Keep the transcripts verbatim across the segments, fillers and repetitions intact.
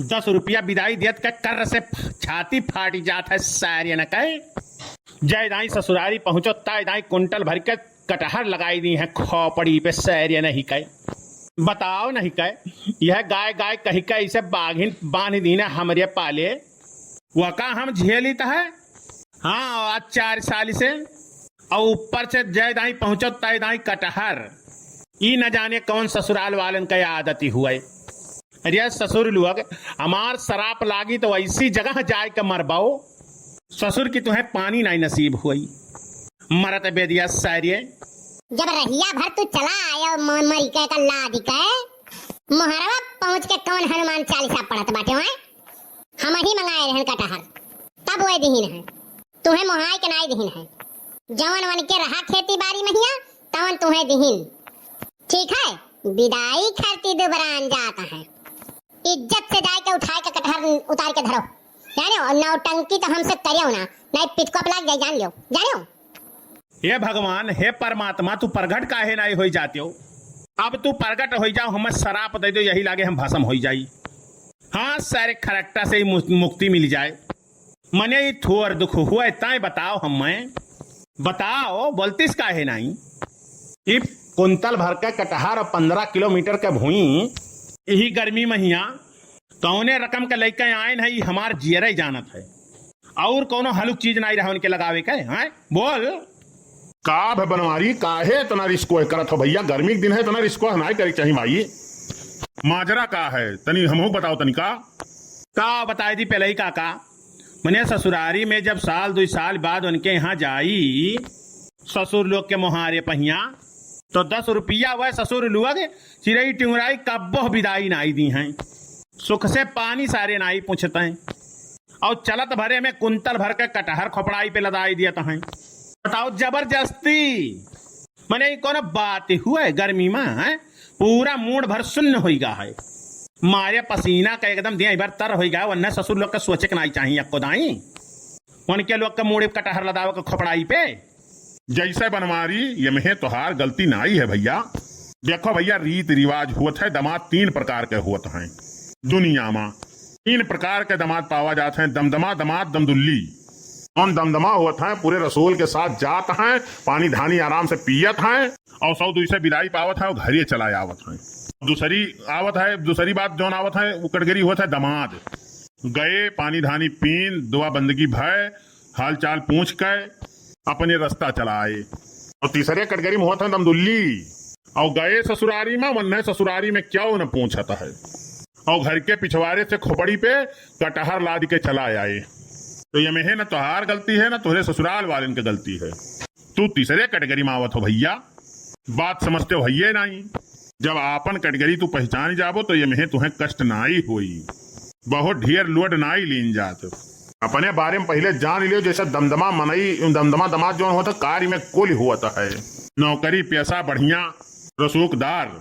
दस रुपया बिदाई देत के कर्र से छाती फाटी जात है सारे न कहे। जय दाई ससुरारी पहुँचो, तय दाई कुंटल भर के कटहर लगाई दी हैं खोपड़ी पे, सैर ये नहीं कहे। बताओ नहीं कहे, यह गाय गाय कही के इसे बाघिन बांध दी ने हमरे पाले, वह का हम झेलित है? हाँ, आज चार साल से, और ऊपर से जय दाई पहुँचो तय दाई कटहर। ई न जाने कौन ससुराल वालन का आदती हुए। अरे ससुर लोग, हमार सराप लागी तो ऐसी जगह जाए के मरबाओ। ससुर की तुहें पानी नाई नसीब होई। मरत बेदिया सारिये। जब रहिया भर तू चला आयो म-, मरी के का लाद के, मोहरवा पहुँच के कौन हनुमान चालीसा पढ़त बाटे हैं? हम ही मंगाए रहन कटहर, तब वह दिहिन है। तुहें मोहाय के नाई दिहिन है। जवन वन के रहा खेती बारी महिया, तवन तुहें दिहिन। ठीक है, विदाई खरती दुबरान जात है। इज्जत से जाए के उठाए के कटहर उतार के धरो। जाने हो, नौटंकी तो हमसे करियो ना, नहीं पिटको लाग जाए, जान लियो, जाने हो। हे भगवान, हे परमात्मा, तू प्रगट काहे नाई होई जाते हो? अब तू प्रगट होई जाओ, हमें सराप दे दो, यही लागे हम भस्म होई जाई। हाँ, सारे खरकटा से ही मु-, मुक्ति मिल जाए। मने ई थोर दुख हुए, ताई बताओ हमें, बताओ, बोलतिस काहे नाई? ई कुंतल भर के कटहर और पन्द्रह किलोमीटर के भुई, यही गर्मी महिया, कौने रकम के लइके आयन है, ई हमार जियरे जानत है। और कौनो हलुक चीज नाई रहा उनके लगावे के, हैं? बोल। का भे बनवारी, काहे इतना रिस्क करत हो भैया? गर्मी के दिन है, इतना रिस्क नाई करे के चाही भाई। माजरा का है, तनी हमहू बताओ तनी का। का बताई दी पहले ही काका, मने ससुरारी में जब साल दुई साल बाद उनके यहाँ जाई ससुर लोग के मोहारे पहिया, तो दस रुपया वह ससुर लोग चिरई टिंगराई कब्बो बिदाई नाई दी हैं। सुख से पानी सारे नाई पूछते हैं। और चलत भरे में कुंतल भर के कटहर खोपड़ाई पे लदाई दियत हैं। बताओ जबरदस्ती, मने ई कोनो बात हुए गर्मी में, हैं? पूरा मूड भर सुन्न होई गा है। मारे पसीना का एकदम देह भर तर होई गा, वन्ने ससुर लोग का सोचे के नाई चाहिए अक्को दाई। उनके लोग का मूड़े कटहर लदावे के खोपड़ाई पे। जैसे बनवारी, ये में तोहार गलती नाई है भैया। देखो भैया, रीत रिवाज होत है, दमाद तीन प्रकार के होत हैं दुनिया में। तीन प्रकार के दमाद पावा जात हैं, दमदमा, दमाद, दमदुल्ली। जौन दमदमा होत हैं, पूरे रसूल के साथ जात हैं, पानी धानी आराम से पियत हैं, और सौ दुई से बिदाई पावत हैं, और घरे चला आवत हैं। दूसरी आवत है, दूसरी बात जौन आवत है, वो कटगरी होत है दमाद। गए, पानी धानी पीन, दुआ बंदगी भय, हाल चाल पूछ के अपने रास्ता चला आए। और तीसरे कटगरी में होत है दमदुल्ली, और गए ससुरारी में, वन्ने ससुरारी में क्यों न पूछत है, और घर के पिछवारे से खोपड़ी पे कटहर लाद के चला आए। तो ये में है ना तोहार गलती है, ना तोहरे ससुराल वालन के गलती है। तू तीसरे कटगरी में आवत हो भैया, बात समझते हो भैया नाई। जब आपन कटगरी तू पहचान जाबो तो ये में तुहें कष्ट नाई होई, बहुत ढेर लोड नाई लीन जात। अपने बारे में पहिले जान लियो, जैसे दमदमा मनई, दमदमा दमाद जौन होत है, कार्य में कुल होत है। नौकरी पेशा बढ़िया, रसूखदार।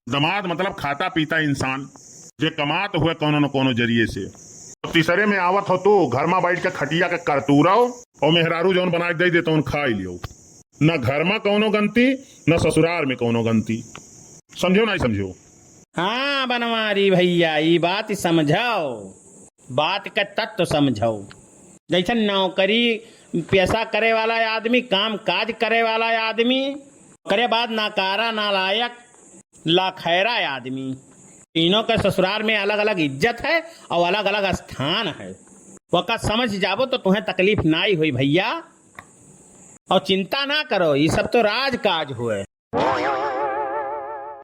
दमाद मतलब खाता पीता इंसान, जे कमात हुए कौनो न कौनो जरिए से। और तीसरे में आवत हो तू, घर में बैठ के खटिया के करतूरव, और मेहरारू जौन बनाए दे दे तौन खाई लियो। न घर में कौनो गनती, न ससुराल में कौनो गनती। समझो नाई समझो? हाँ बनवारी भैया, ई बात समझाओ, बात के तत्व समझाओ। जैसे नौकरी पेशा करे वाला आदमी, काम काज करे वाला आदमी, ओकरे बाद नकारा, नालायक, लाखैरा आदमी, तीनों के ससुराल में अलग अलग इज्जत है और अलग अलग स्थान है। वका समझ जाबो तो तुहें तकलीफ नाई होई भैया। और चिंता ना करो, ये सब तो राजकाज हुए।